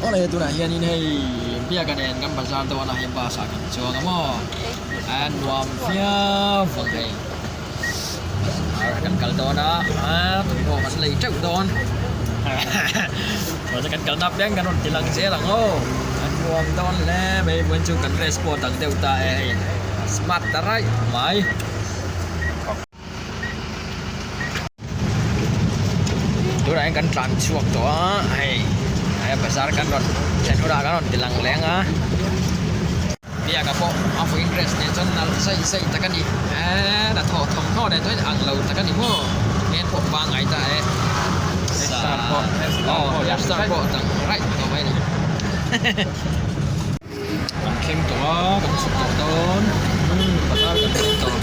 Awle tunah hianin hei biaka nen kan bazar dawn a hei bus ah kan chuang a maw a nuam viau vang hei bazar kan kal dawn a thawmhnaw kan lei teuh dawn chuan kan kalna apiang kan rawn ti lang zel ang aw a nuam dawn hle mai vawiin chu kan dress pawh dang deuh ta e hei smart ta raih mai. Tunah hian kan tlan chhuak tawh a hei bazar kan rawn thlen hunah kan rawn ti lang leng a biaka pawh a vawiin dress nen chuan nalh zai zai tak a ni eee hnathawh thawmhnaw nen chuan ang lo tak a ni maw hmel pawh pangngai ta e aw hairstyle pawh dang raih tawh mai a ni. Kan thleng tawh a, kan chhuk tawh dawn umm bazar kan thleng tawh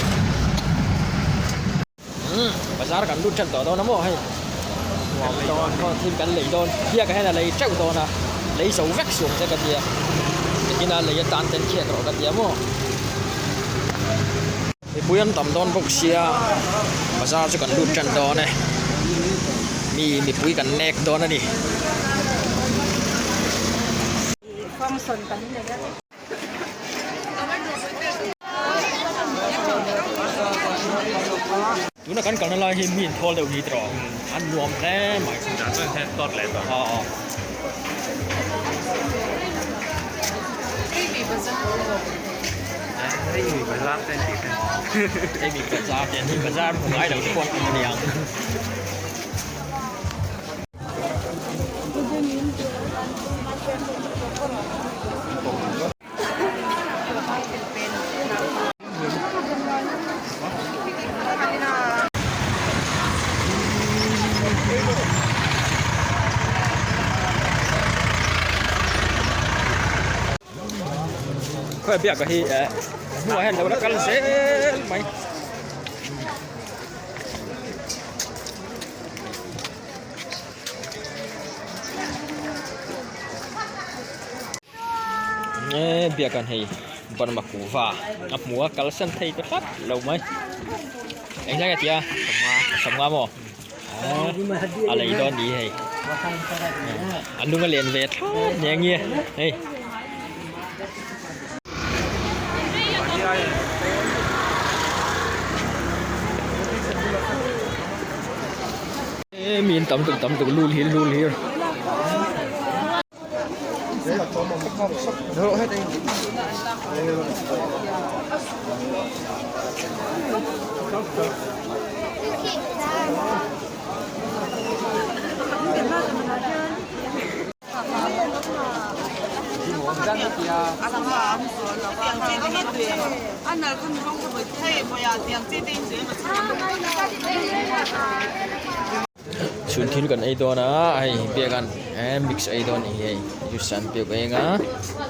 umm bazar kan lut ṭan tawh dawn a maw hei nuam dawn khaw thil kan lei dawn biakah hian a lei ṭeuh dawn a lei zo vek suam che ka tia tikina lei atan ten khiat rawh ka tia maw mipui an tam dawn bawk sia bazar chu kan lut ṭan dawn e mi mipui kan nek dawn a ni. Tuna kan kalna lai hi mi inthawl deuh ni tawh a nuam hle mai. Hei mi bazar te an ni bazar hmu ngai lo te pawh an awm a niang. Khawi biak hi eh hnuaiah hian lo la kal zel mai. Eee biakan hei Burma kuhva a hmu a kalsan thei ta tlat lo mai eng hlai a tia sawmnga maw a lei dawn ni hei a lung a len ve thlawt nia nge hei. E mi an tam tuk tam tuk lul hi lul hi. Chhun thil kan ei dawn a hei biakan eh mix ei dawn a ni hei juice an pek eng a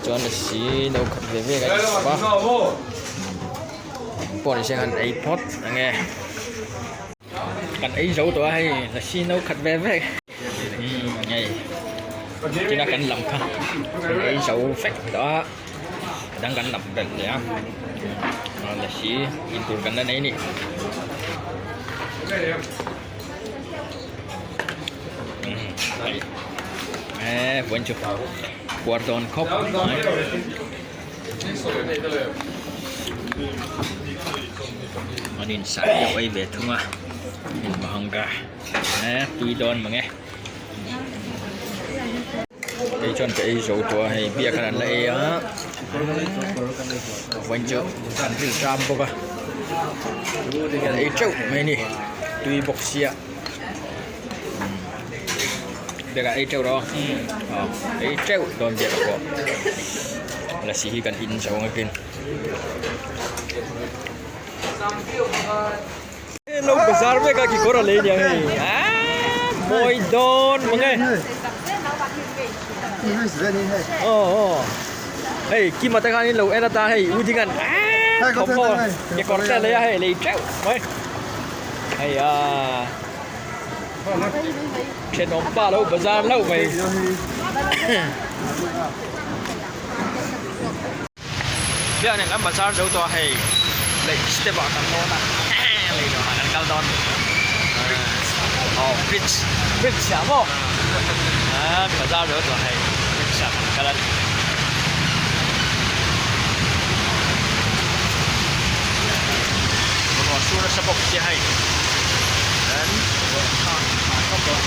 chuan lasi no khat ve ve kan inchhawp a pawh ni se han ei phawt ang e kan ei zo tawh a hei lasi no khat ve ve. Umm hei tina kan lam kha kan ei zo vek tawh a a dang kan lam belh leh a lasi in tur kan la nei a ni. Umm hei eh vawiin chu puar dawn khawp mai. An insah deuh ei ve thung a inhmahanga. Eh tui dawn mang e kei chuan ka ei zo tawh a hei biak an la ei a vawiin chu an ril ṭam bawk a kan ei ṭeuh mai a ni tui bawk sia biak ah ei ṭeuh rawh aw ei ṭeuh dawn biak ah pawh lasi hi kan in zo ang akin. Lo bazar vek a kekawr a lei nia hei aaa mawi dawn mang e aw aw hei kima te khan in lo en atan hei u ding an aaa thawmhnaw kekawr te a lei a hei lei teuh mai hei aaa thenawm pa lo bazar hlauh mai. Biakinn kan bazar zo tawh a hei leh step ah kan lawn a lei dawrah kan kal dawn aw bridge bridge ah maw ah bazar zo tawh a hei bridge ah. kal a ni. Ruah sur nasa bawk sia hei an ruah thlak tha khawp a.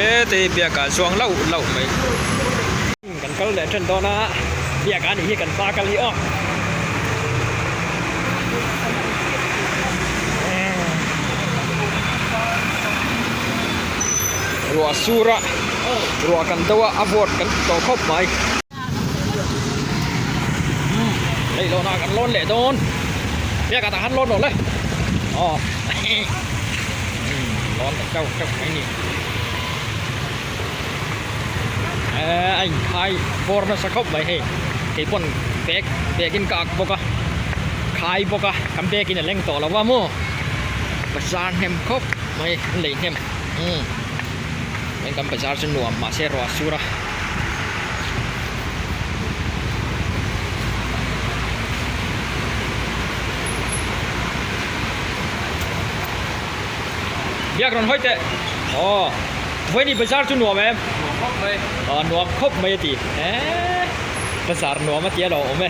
Heti biakah chuang lauh lauh mai kan kal leh then dawn a biakah anih hi kan pa kal hi aw. Ruah sur a ruah kan do a a vawt kan ti tawh khawp mai hei lawn ah kan lawn leh dawn biakah tah khan lawn rawh le aw lawn ta teuh teuh mai ni eh a inkhai bawr nasa khawp mai hei keipawn bag bag in ka ak bawk a khai bawk a kan bag in a leng tawh lo a maw bazar hnem khawp mai an lei hnem umm heng kan bazar chu nuam mahse ruah a sur a. Biak rawn hawi teh aw vawiin bazar chu nuam em nuam khawp mai aw nuam khawp mai a ti eee bazar nuam a ti a lo awm e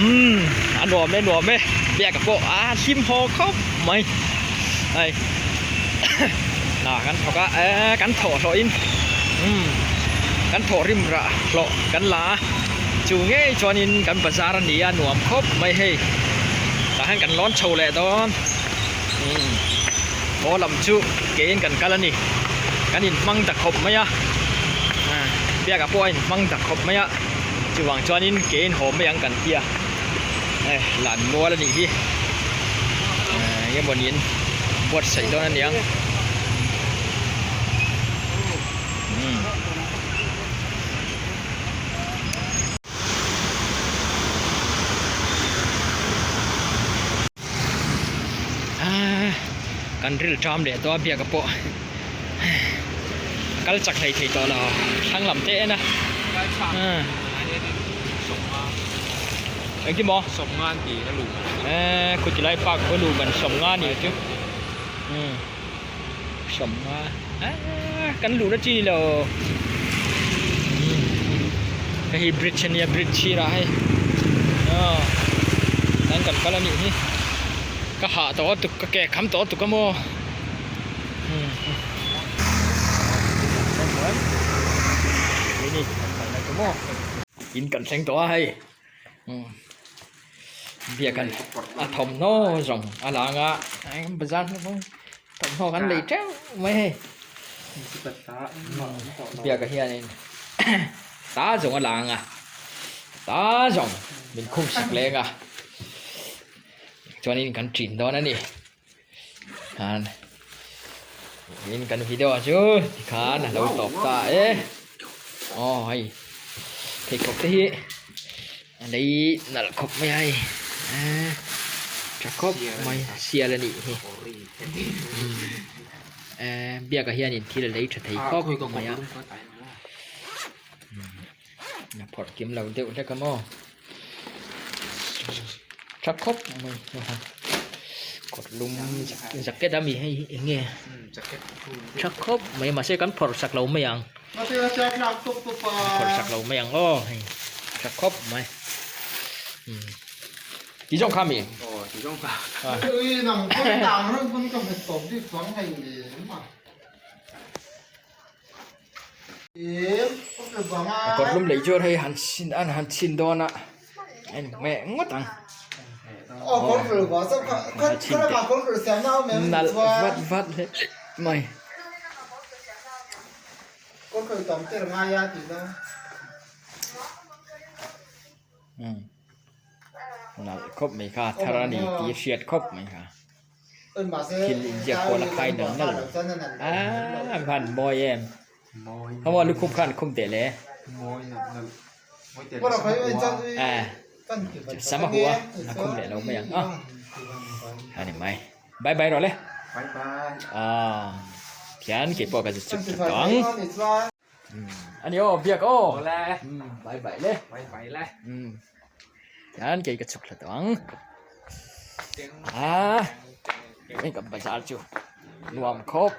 umm a nuam e nuam e biak a pawh a hlim haw khawp mai hei hna kan thawk a eee kan thawh hlawh in umm kan thawh rim rah hlawh kan la a. Chu ngei chuanin kan bazar a ni a nuam khawp mai hei tah hian kan lawn chho leh dawn umm haw lam chu kein kan kal a ni kan inhmang ta khawp mai a biakah pawh a inhmang ta khawp mai a chuvang chuanin kein haw mai ang kan tia eh lan mual a nih hi eng emaw niin buatsaih dawn a niang umm. Kan ril ṭam leh tawh a biak a pawh kal chak hlei thei tawh lo thlang lam te en a engtin maw eee khuti lai park khaw luh ban 50 ni chu 50 eee kan luhna chi ni lo hei hi bridge ania bridge sirah hei aw tan kan kal anih hi ka hah tawh a tuk ka ke kham tawh a tuk a maw in kan thleng tawh a hei. Biak an a thawmhnaw zawng a lang a bazar hnu thawmhnaw kan lei teuh mai hei biak ah hianin ta zawng a lang a ta zawng min khum sak leng a chuanin kan ṭin dawn a ni khan in kan video chu tikhan a lo tawp ta e aw hei pheikhawk te hi a lei nalh khawp mai a hei eee tha khawp mai sial a nih hi eee biakah hianin thil a lei tha thei khawp mai a a phawrh kim lo deuh hlek a maw. Tha khawp mai kawt lum jacket a mi hei hi eng nge tha khawp mai mahse kan phawrh sak lo mai ang phawrh sak lo mai ang aw hei tha khawp mai ti zawng kha mi A kawt lum lei chuan hei han chhin an han chhin dawn a a inhmeh ngawt ang chhin teh nalh vat vat hle mai. Nalh khawp mai kha thar a ni tih a hriat khawp mai kha. Thil inziak pawh la khai nal nal aaa van mawi em hamaw lukhum khan khum teh le eh sam a huh a a khum leh lo mai ang a ani mai bye bye rawh le. Bye bye. Ah, khian kei pawh ka zu chuk tha tawh ang. Ani aw, biak aw. Awle. Bye bye le. Bye bye le. Khian kei ka chuk thla tawh ang. Ah, hei ka bazar chu nuam khawp.